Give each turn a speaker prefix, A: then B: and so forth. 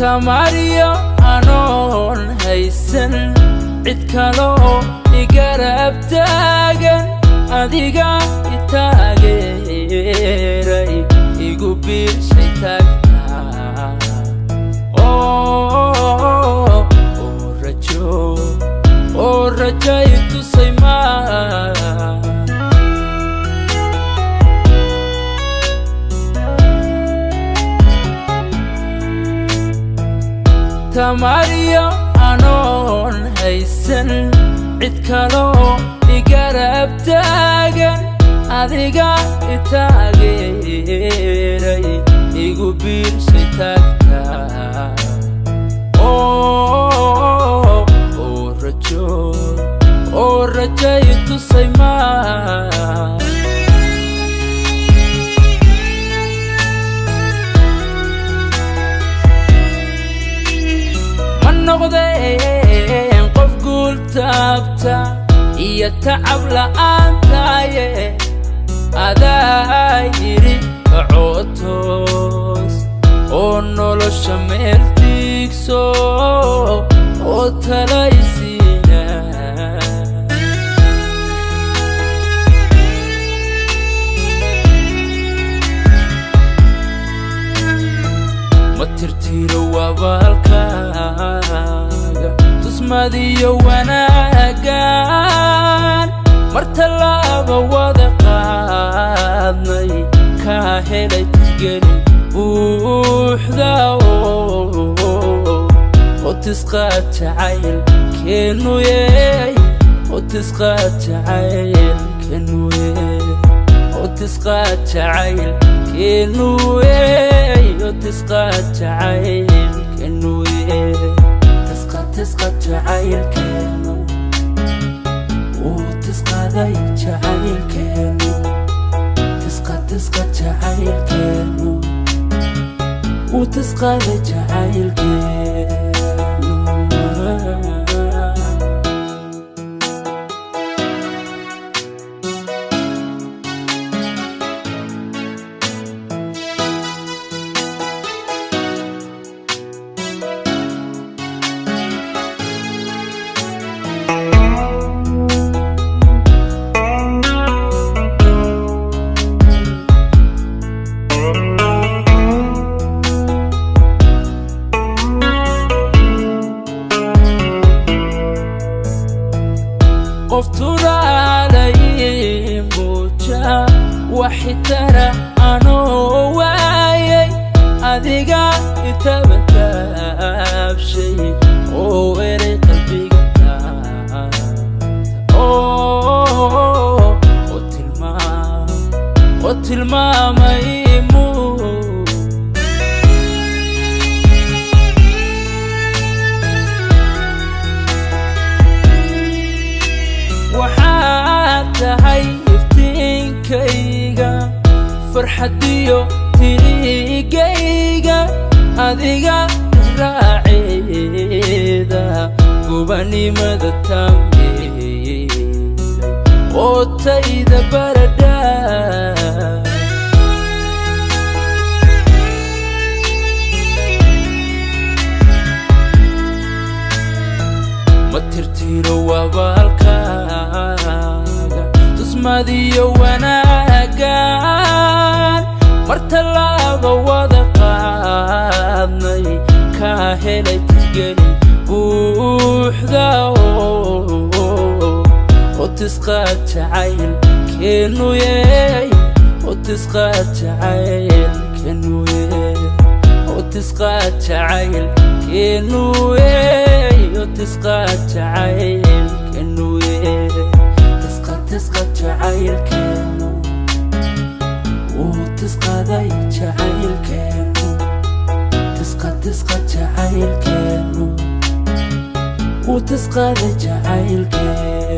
A: Tamariyo anoon haysan cid kaloo igarab taagan, adiga i taageeray, igu biirshay taagtaa oo rajo oo rajo i tusay maa. Tamariyo anoon haysan cid kaloo igarab taagan, adiga i taageeray, igu biirshay taagtaa oo rajo oo rajo i tusay maa. Ma noqdeen qof guul taabta iyo tacab la'aantaaye, adaa yidhi kacootoos oo nolosha meel tiigso oo talaysiina. Ma tirtiro abaalkaaga tusmadiyo wanaagan, mar tallaaba wada qaadnay, kaa helay tixgelin buuxda oo tisqaad jacayl keenuye, oo tisqaad jacayl keenuye, oo tisqaad jacayl keenuye, oo tisqaad jacayl keenuye, tisqa tisqa jacaylkeenu wuu tisqaaday jacaylkeenu, tisqa tisqa jacaylkeenu wuu tisqaaday jacaylkeenu. Qof turaalay muuja waxitara anoo waayay, adiga itabantaabshay oo eray qalbiga taabta oo tilmaam oo tilmaamay muu. Waxaad tahay iftiinkayga farxadiyo tirigayga, adiga raaceeda gubanimada taamyeelay oo tayda baradha. Ma tirtiro abaalkaaga tusmadiyo wanaagan, mar tallaaba wada qaadnay, kaa helay tixgelin buuxda oo tisqaad jacayl keenuye, oo tisqaad jacayl keenuye, oo tisqaad jacayl keenuye, oo tisqaad jacayl keenuye, tisqa tisqa jacaylkeenu wuu tisqaaday jacaylkeenu, tisqa tisqa jacaylkeenu wuu tisqaaday jacaylkeenu.